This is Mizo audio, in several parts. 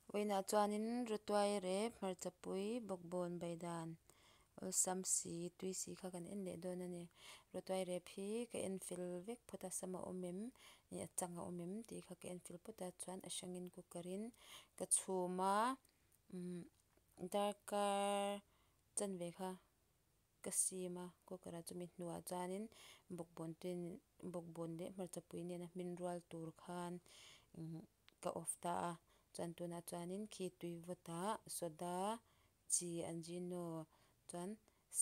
Vawiinah chuanin rawtuai rep hmarchapui bawkbawn bai dan awlsam si tui si kha kan en leh dawn a ni rawtuai rep hi ka en fel vek phawt a sam a awm em ih a chang a awm em tih kha ka en fel phawt a chuan a hrangin cooker in ka chhum a umm darkar chanve kha ka steam a cooker ah chumi hnuah chuanin bawkbawn te bawkbawn leh hmarchapui nena hmin rual tur khan umm ka off ta a chuan tunah chuanin khi tui vawtah soda chi ajino chuan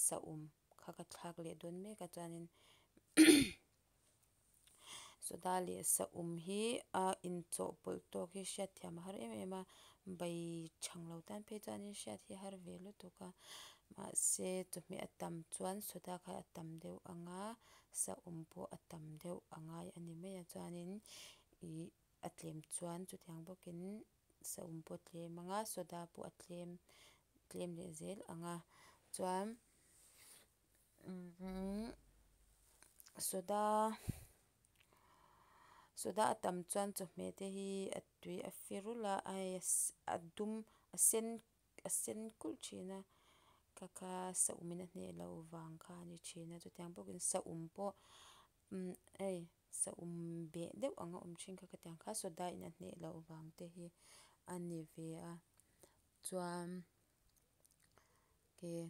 saum kha ka thlak leh dawn mek a chuanin soda leh saum hi a inchawhpawlh tawk hi hriatthiam a har em em a bai thang lo tan phei chuanin hriat hi a har ve lutuk a mahse chawhmeh a tam chuan soda kha a tam deuh anga saum pawh a tam deuh a ngai a ni mai a chuanin ihh a tlem chuan chutiang bawkin saum pawh a tlem anga soda pawh a tlem tlem leh zel ang a chuan umm soda soda a tam chuan chawhmeh te hi a tui a fi rulh a hei a dum a sen a sen kulh thin a kha kha saum in a hneh loh vang kha a ni thin a chutiang bawkin saum pawh umm hei saum beh deuh ang a awm thin kha khatiang kha soda in a hneh loh vang te hi a ni ve a chuan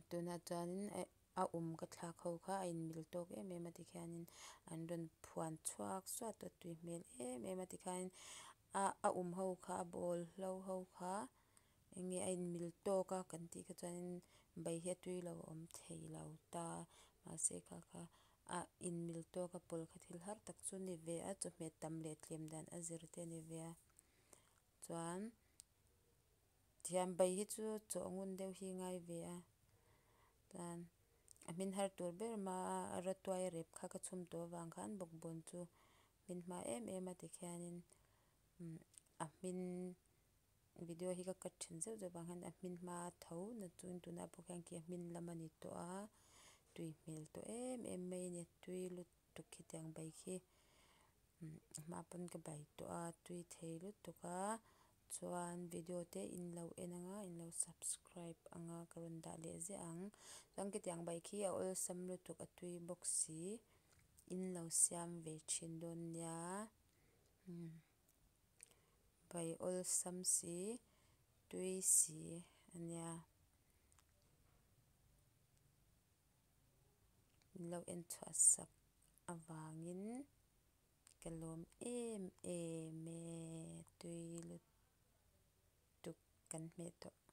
tunah chuanin a um ka thlak ho kha a inmil tawk em em a tikhianin an rawn phuan chhuak suat a tui hmel em em a tikhianin a a um ho kha a bawl hlo ho kha eng nge a inmil tawk a kan tih kha chuanin bai hi a tui lo a awm thei lo ta mahse kha kha a inmil tawk a pawlh kha thil har tak chu a ni ve a chawhmeh tam leh tlem dan a zir te a ni ve a chuan tihian bai hi chu chawh ngun deuh hi a ngai ve a chuan a hmin har tur ber hmaa rawtuai rep kha ka chhum tawh avang khan bawkbawn chu hmin hma em em a tikhianin umm a hmin video hi ka cut then zeuh zeuh vang hian a hmin hma tho na chungin tunah pawh khian khi a hmin lam a ni tawh a tui hmel tawh em em mai a ni tui lutuk khitiang bai khi umm a hma pawn ka bai tawh a tui thei lutuk a chuan video te in lo en anga in lo subscribe anga ka rawn dah leh ziah ang chuan khitiang bai khi a awlsam lutuk a tui bawk si in lo siam ve thin dawn nia umm bai awlsam si tui si a nia. Min lo en chhuah sak avangin ka lawm em em e tui lutuk kan hmeh tawh.